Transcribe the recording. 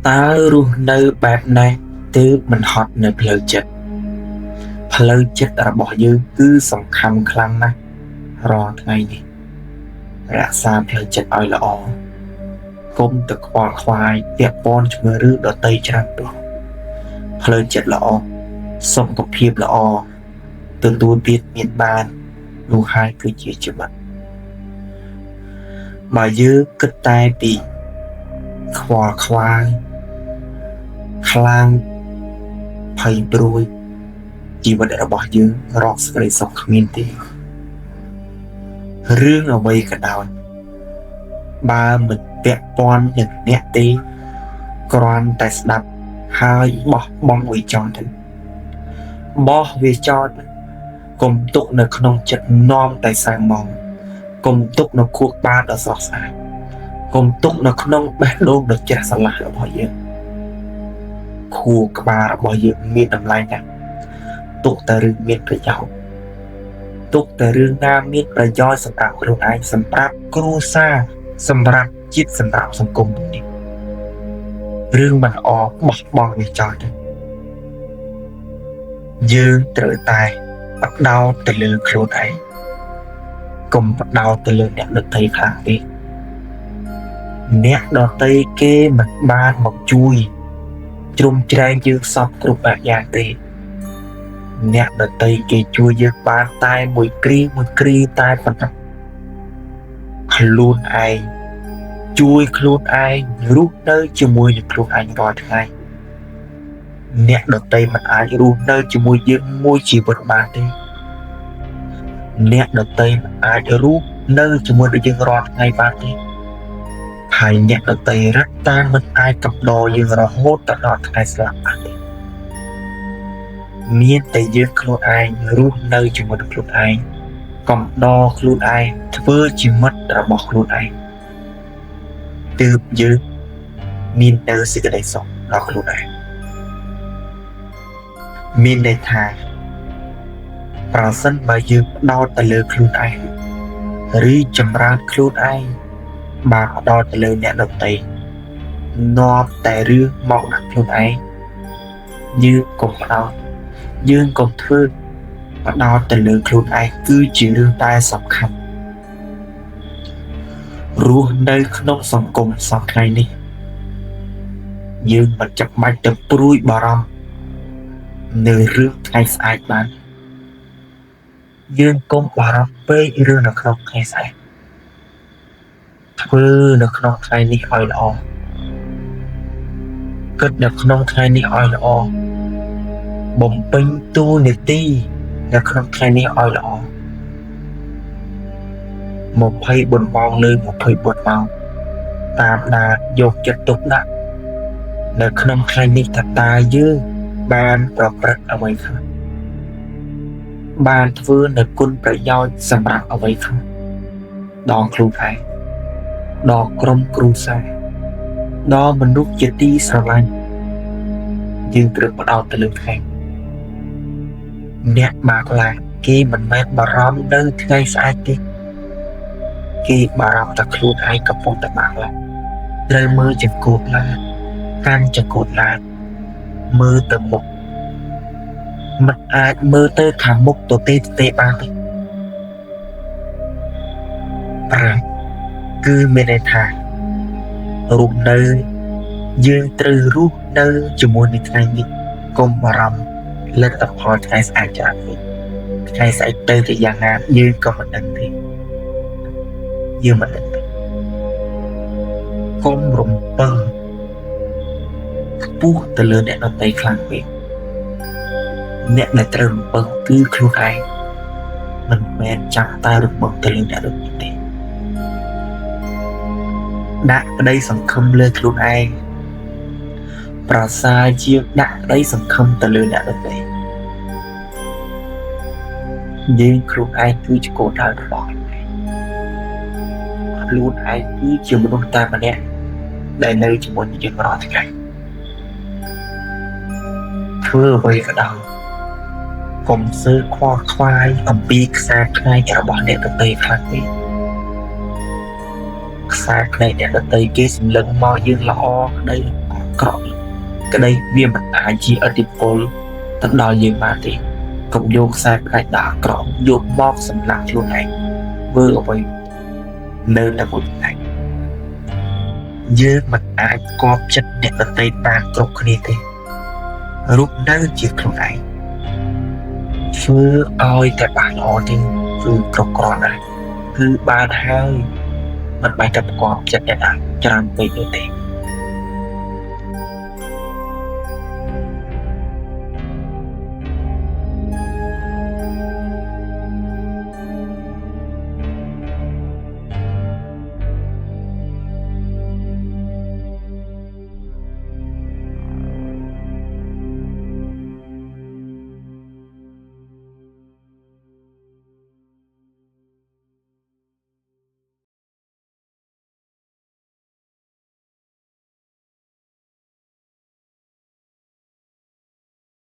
តើរស់នៅបែបណាទើបមិនហត់នៅផ្លូវចិត្តផ្លូវចិត្តរបស់យើងគឺសំខាន់ខ្លាំងណាស់រាល់ថ្ងៃនេះរក្សាផ្លូវចិត្តឲ្យល្អកុំទៅខ្វល់ខ្វាយពាក់ព័ន្ធជាមួយរឿងដទៃច្រើនពេកផ្លូវចិត្តល្អសុខភាពល្អទទួលទានមានបាននោះហើយគឺជាជីវិតបើយើងគិតតែពីខ្វល់ខ្វាយខ្លាំងភ័យព្រួយជីវិតរបស់យើងរកសេចក្តីសុខគ្មានទេរឿងអ្វីក៏ដោយបើមិនពាក់ព័ន្ធនឹងអ្នកទេគ្រាន់តែស្ដាប់ហើយបោះបង់វាចោលទៅបោះវាចោលទៅកុំទុកនៅក្នុងចិត្តនាំតែសាងមកកុំទុកនៅខួរក្បាលដ៏ស្រស់ស្អាតកុំទុកនៅក្នុងបេះដូងដ៏ជ្រះស្រឡះរបស់យើងខួរក្បាលរបស់យើងមានតម្លៃណាស់ទុកតែរឿងមានប្រយោជន៍ទុកតែរឿងណាមានប្រយោជន៍សម្រាប់ខ្លួនឯងសម្រាប់គ្រួសារសម្រាប់ជាតិសម្រាប់សង្គមនេះរឿងមិនល្អបោះបង់វាចោលទៅយើងត្រូវតែបដោតទៅលើខ្លួនឯងកុំបដោតទៅលើអ្នកដទៃខ្លាំងទេអ្នកដទៃគេមិនបានមកជួយជ្រោមជ្រែងយើងសពគ្រប់បែបយ៉ាងទេអ្នកដទៃគេជួយយើងបានតែមួយគ្រាមួយគ្រាតែប៉ុណ្ណោះខ្លួនឯងជួយខ្លួនឯងរស់នៅជាមួយនឹងខ្លួនឯងរាល់ថ្ងៃអ្នកដទៃមិនអាចរស់នៅជាមួយយើងមួយជីវិតបានទេអ្នកដទៃមិនអាចរស់នៅជាមួយនឹងយើងរាល់ថ្ងៃបានទេហើយអ្នកដទៃរឹតតែមិនអាចកំដរយើងរហូតដល់ថ្ងៃស្លាប់បានទេមានតែយើងខ្លួនឯងរស់នៅជាមួយនឹងខ្លួនឯងកំដរខ្លួនឯងធ្វើជាមិត្តរបស់ខ្លួនឯងទើបយើងមាននៅសេចក្តីសុខដល់ខ្លួនឯងមានន័យថាប្រសិនបើយើងផ្ដោតទៅលើខ្លួនឯងឬចម្រើនខ្លួនឯងបើផ្ដោតទៅលើអ្នកដទៃនាំតែរឿងមកដាក់ខ្លួនឯងយើងកុំផ្ដោតយើងកុំធ្វើផ្ដោតទៅលើខ្លួនឯងគឺជារឿងតែសំខាន់រស់នៅក្នុងសង្គមសប្តាហ៍ថ្ងៃនេះយើងមិនចាំបាច់ទៅព្រួយបារម្ភនៅរឿងថ្ងៃស្អែកបានយើងកុំបារម្ភពេករឿងនៅក្នុងថ្ងៃស្អែកធ្វើនៅក្នុងថ្ងៃនេះឲ្យល្អគិតនៅក្នុងថ្ងៃនេះឲ្យល្អបំពេញតួនាទីនៅក្នុងថ្ងៃនេះឲ្យល្អ24ម៉ោងលើ24ម៉ោងតាមដានយកចិត្តទុកដាក់នៅក្នុងថ្ងៃនេះថាតើយើងបានប្រព្រឹត្តអ្វីខ្លះបានធ្វើនៅគុណប្រយោជន៍សម្រាប់អ្វីខ្លះដល់ខ្លួនឯងដល់ក្រុមគ្រួសារដល់មនុស្សជាទីស្រឡាញ់យើងត្រូវផ្ដោតទៅលើថ្ងៃអ្នកបាក់ឡាគេមិនមែនបារម្ភនៅថ្ងៃស្អែកទេគេបារម្ភតែខ្លួនឯងកំពុងតែបាក់ឡាត្រូវមើលចង្កូតឡាកាន់ចង្កូតឡាមើលទៅមុខមិនអាចមើលទៅខាងមុខទៅទេបានទេប្រាំគឺមានន័យថារស់នៅយើងត្រូវរស់នៅជាមួយនឹងថ្ងៃនេះកុំបារម្ភលទ្ធផលថ្ងៃស្អែកច្រើនពេកថ្ងៃស្អែកទៅជាយ៉ាងណាយើងក៏មិនដឹងទេយើងមិនដឹងទេកុំរំពឹងខ្ពស់ទៅលើអ្នកដទៃខ្លាំងពេកអ្នកដែលត្រូវរំពឹងគឺខ្លួនឯងមិនមែនចាំតែរំពឹងទៅលើអ្នកដទៃទេដាក់ក្តីសង្ឃឹមលើខ្លួនឯងប្រសើរជាងដាក់ក្តីសង្ឃឹមទៅលើអ្នកដទៃយើងខ្លួនឯងគឺជាគោលដៅរបស់ខ្លួនឯងខ្លួនឯងគឺជាមនុស្សតែម្នាក់ដែលនៅជាមួយនឹងយើងរាល់ថ្ងៃធ្វើអ្វីក៏ដោយកុំសើខ្វល់ខ្វាយអំពីខ្សែភ្នែករបស់អ្នកដទៃខ្លាំងពេកខ្សែភ្នែកអ្នកដទៃគេសម្លឹងមកយើងល្អក្តី ក្រក់ក្តីវាមិនអាចជាឥទ្ធិពលទៅដល់យើងបានទេកុំយកខ្សែផ្នែកដាក់អាក្រក់យកមកសម្លាប់ខ្លួនឯងធ្វើអ្វីនៅតែមួយផ្នែកយើងមិនអាចគប់ចិត្តអ្នកដទៃបានគ្រប់គ្នាទេរូបនៅជាខ្លួនឯងធ្វើឲ្យតែបានល្អទេគឺគ្រប់គ្រាន់ដែរគឺបានហើយមិនបាច់តែប្រកបចិត្តអ្នកណាច្រើនពេកនោះទេ។